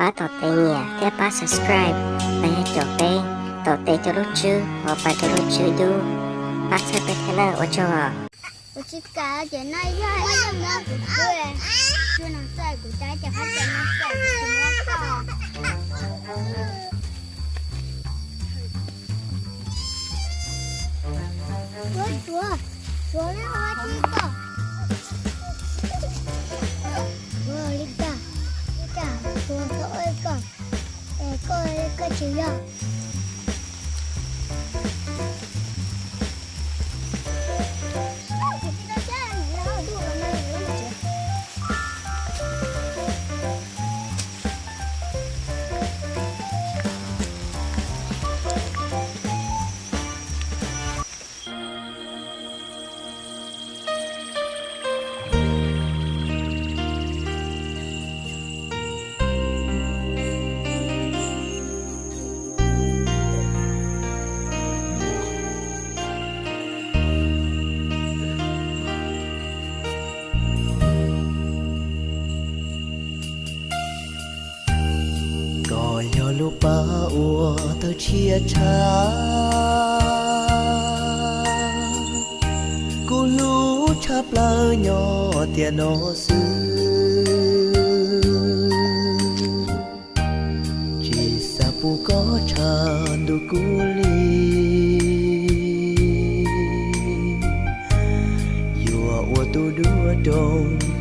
Pab tom tes nyiam thiab pab subscribe los yog caum peb tom tes cov lub tswb hos pab rau lub tswb dub. Pab txhawb peb thiab nawb, ua tsaug os. Kuv tsis kam ces no yog ib leeg muab kuv hlub, tsuag no txawj kuv cai ces qhov tseem no txawj kuv tsis muab koj. Ua tsuag, tsuag li ua tsis koj. Ua li cas, li cas tsuag txhob ua koj, es koj, koj tsis yog. Koj yog lub pab uas tawg tshiab tshaj kuv hlub tshaj plaws nyob tiam no xwb. Tsis xav pub koj tshav ntuj kuv li, yuav ua tus duab rau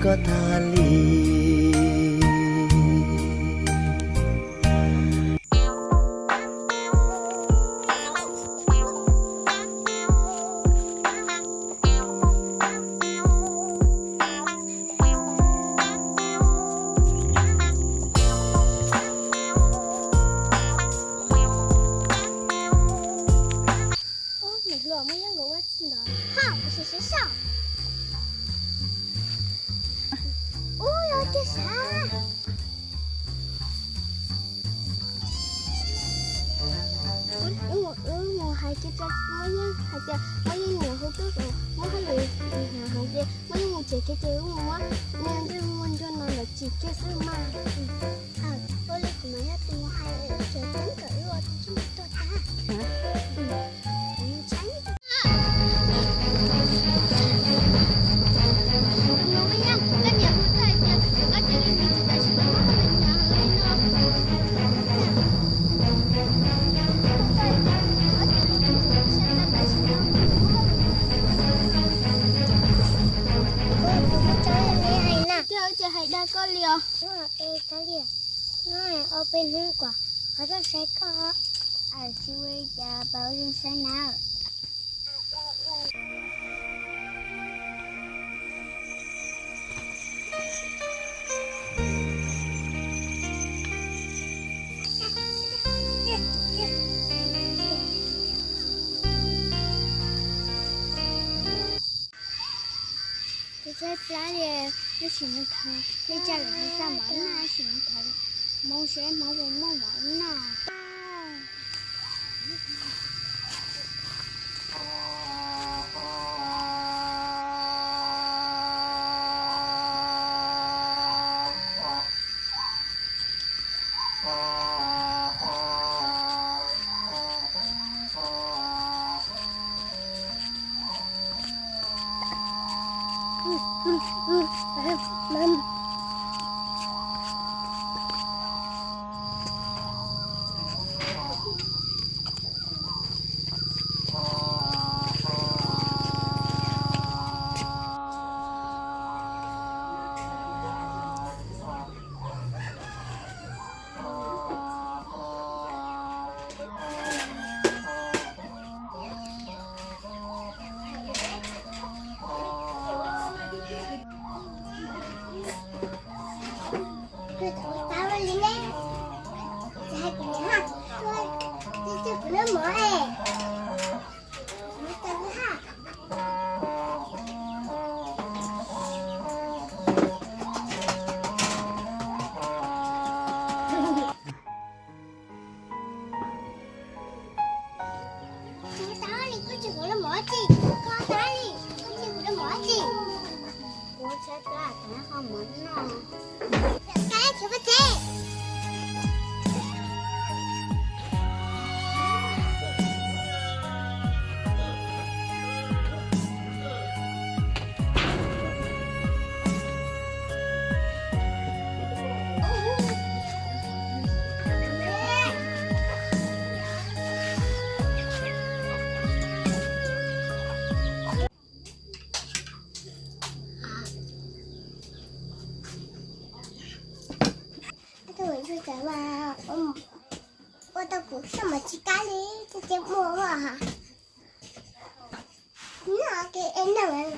koj tag li. Ub, niam hluas muaj yeeb nkaus ua tsi ntawd? Haj, kuv sim siv saib. Ub, yog tiag sav. Wb mus hais kiag rau Muaj Yeej hais tias Muaj Yeej niam hu tuaj kom muab hauj lwm hais tias Muaj Yeej mus tsev kiag ces wb mus muab niag ntsej muag ntsuag no ntawd tsim kiag xwb mas. Ua li kuv mas yog tus mus hais tsev teeb kom wb ua tus tsis mus tuag tag. Ces hais dag koj li os. Ob peb hnub kom qhov txoj saib koj, tsis ua li cas pas ua zoo saib na. Kuv tshaib plab li, wb sim mus thov li cas lawm, tsis tau mov noj, wb sim mus thov hmoob seb hmoob puas muaj mov noj. Koj tab li, koj tsis hu lub mov tsi? Kuv tshaib plab, kuv nyob qhov mov noj. Koj tsis hu pab tsev. Ua tau kuv xoj mas tsis kab li, tsis muaj ha. Noj ke es noj.